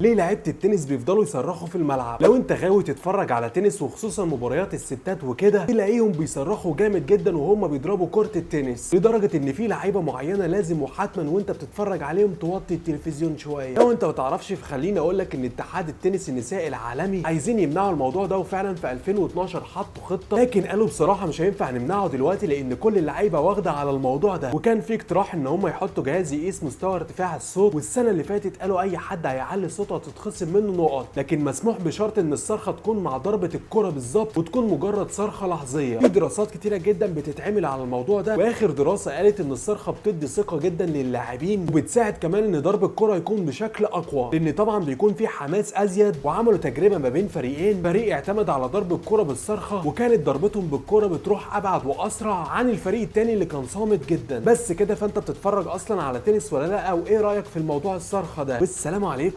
ليه لعيبة التنس بيفضلوا يصرخوا في الملعب؟ لو انت غاوي تتفرج على تنس وخصوصا مباريات الستات وكده، تلاقيهم بيصرخوا جامد جدا وهم بيضربوا كره التنس، لدرجة ان في لعيبة معينة لازم وحتما وانت بتتفرج عليهم توطي التلفزيون شوية. لو انت ما تعرفش فخليني اقول لك ان اتحاد التنس النسائي العالمي عايزين يمنعوا الموضوع ده، وفعلا في 2012 حطوا خطه، لكن قالوا بصراحة مش هينفع نمنعه دلوقتي لان كل اللعيبة واخده على الموضوع ده. وكان في اقتراح ان هم يحطوا جهاز يقيس مستوى ارتفاع الصوت، والسنة اللي فاتت قالوا اي حد هيعلي صوته هتتخصم منه نقط، لكن مسموح بشرط ان الصرخة تكون مع ضربه الكره بالظبط وتكون مجرد صرخة لحظيه. في دراسات كتيرة جدا بتتعمل على الموضوع ده، واخر دراسة قالت ان الصرخة بتدي ثقة جدا للاعبين وبتساعد كمان ان ضرب الكره يكون بشكل اقوى، لان طبعا بيكون في حماس ازيد. وعملوا تجربه ما بين فريقين، فريق اعتمد على ضرب الكره بالصرخه وكانت ضربتهم بالكرة بتروح ابعد واسرع عن الفريق الثاني اللي كان صامت جدا. بس كده، فانت بتتفرج اصلا على تنس ولا لا؟ وايه رايك في الموضوع الصرخة ده؟ والسلام عليكم.